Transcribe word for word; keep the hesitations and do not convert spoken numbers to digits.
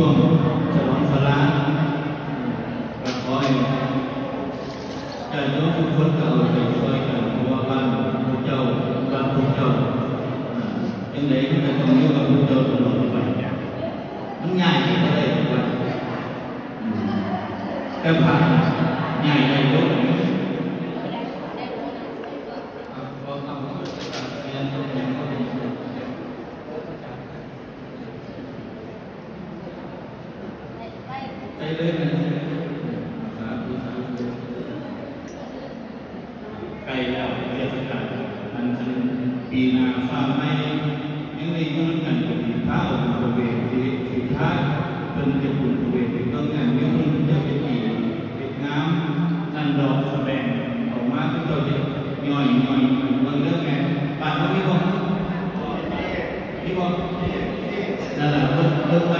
ช่วงฉลองสลา ก็ขอให้ญาติโยมทุกคนก็เอาใจช่วยกัน เพราะว่าบ้านพวกเจ้า บ้านพวกเจ้า อ่า จังใดมันก็ต้องอยู่กับพวกเจ้าตลอดไป มันย้ายไปบ่ได้ทุกวัน อืม แต่พระน่ะย้ายได้เยอะ ครับ ขอคำว่าเรียนรู้อย่างเข้าใจ ไปเลยนะ สาธุ สาธุ ใกล้แล้วเทศกาล อัน อันปีหน้าฟ้าใหม่ ยังได้อยู่นำกันก็สิพาเอาบุญพระเวท สิ สิพาเพิ่นเฮ็ดบุญพระเวท เฮ็ดเบิ่งงาน มีเพิ่นจะเฮ็ดดี เฮ็ดงาม นั่นดอกสะแบง ออกมาคือเจ้าเฮ็ดย่อยๆ เบิ่งเด้อแม่ บ้านเฮามีบ่ มีบ่ นั่นล่ะ เบิ่ง เบิ่งไว้